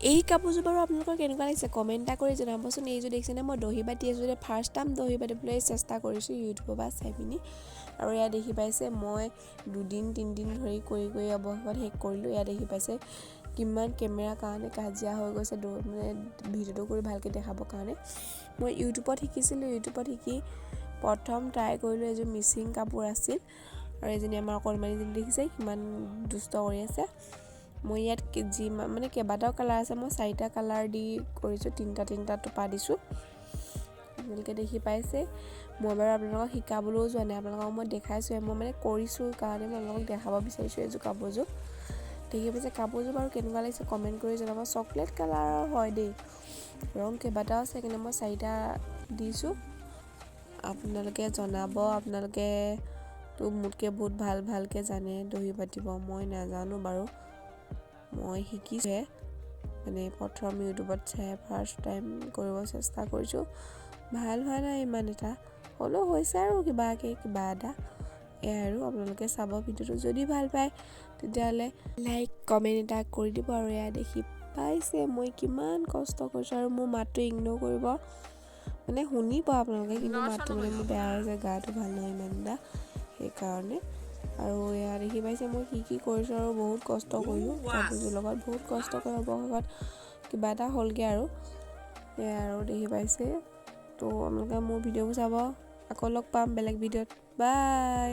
এই কাপোৰযোৰ বাৰু আপোনালোকৰ কেনেকুৱা লাগিছে, কমেণ্ট এটা কৰি জনাবচোন। এইযোৰ দেখিছেনে, মই দহি বাতি আছোঁ। ফাৰ্ষ্ট টাইম দহি বাতিবলৈ চেষ্টা কৰিছোঁ ইউটিউবৰ পৰা চাই পিনি। আৰু এয়া দেখি পাইছে, মই দুদিন তিনিদিন ধৰি কৰি কৰি অৱশেষত শেষ কৰিলোঁ। এয়া দেখি পাইছে, কিমান কেমেৰাৰ কাৰণে কাজিয়া হৈ গৈছে, মানে ভিডিঅ'টো কৰি ভালকৈ দেখাবৰ কাৰণে। মই ইউটিউবত শিকিছিলোঁ। ইউটিউবত শিকি প্ৰথম ট্ৰাই কৰিলোঁ। এযোৰ মিচিং কাপোৰ আছিল। আৰু এজনী আমাৰ অকণমানিজনী দেখিছে, কিমান দুষ্ট কৰি আছে। মই ইয়াত যি মানে কেইবাটাও কালাৰ আছে, মই চাৰিটা কালাৰ দি কৰিছোঁ। তিনিটা তিনিটা টোপা দিছোঁ, আপোনালোকে দেখি পাইছে। মই বাৰু আপোনালোকক শিকাবলৈও যোৱা নাই, আপোনালোকক মই দেখাইছোঁহে। মই মানে কৰিছোঁ কাৰণে মই আপোনালোকক দেখাব বিচাৰিছোঁ। এইযোৰ কাপোৰযোৰ দেখি পাইছে। কাপোৰযোৰ বাৰু কেনেকুৱা লাগিছে, কমেণ্ট কৰি জনাব। চকলেট কালাৰৰ হয় দেই। ৰং কেইবাটাও আছে, কিন্তু মই চাৰিটা দিছোঁ। আপোনালোকে জনাব। আপোনালোকে তো মোতকৈ বহুত ভাল ভালকৈ জানে দহি বাতিব, মই নাজানো বাৰু। মই শিকিছোঁহে, মানে প্ৰথম ইউটিউবত চাই ফাৰ্ষ্ট টাইম কৰিব চেষ্টা কৰিছোঁ। ভাল হোৱা নাই ইমান এটা, হ'লেও হৈছে আৰু কিবাকৈ কিবা এটা। এয়াই আৰু, আপোনালোকে চাব ভিডিঅ'টো। যদি ভাল পায়, তেতিয়াহ'লে লাইক কমেণ্ট এটা কৰি দিব। আৰু এয়া দেখি পাইছে, মই কিমান কষ্ট কৰিছোঁ। আৰু মোৰ মাতটো ইগন'ৰ কৰিব, মানে শুনিব আপোনালোকে, কিন্তু মাতটো মানে মোৰ বেয়া হৈছে, গাটো ভাল নহয় ইমান এটা, সেইকাৰণে। আৰু এয়া দেখি পাইছে, মই কি কি কৰিছোঁ। আৰু বহুত কষ্ট কৰিলোঁ কাপোৰযোৰ লগত, বহুত কষ্ট কৰি অৱশেষত কিবা এটা হ'লগৈ। আৰু এয়া আৰু দেখি পাইছে। তো আপোনালোকে মোৰ ভিডিঅ'বোৰ চাব। আকৌ লগ পাম বেলেগ ভিডিঅ'ত। বাই।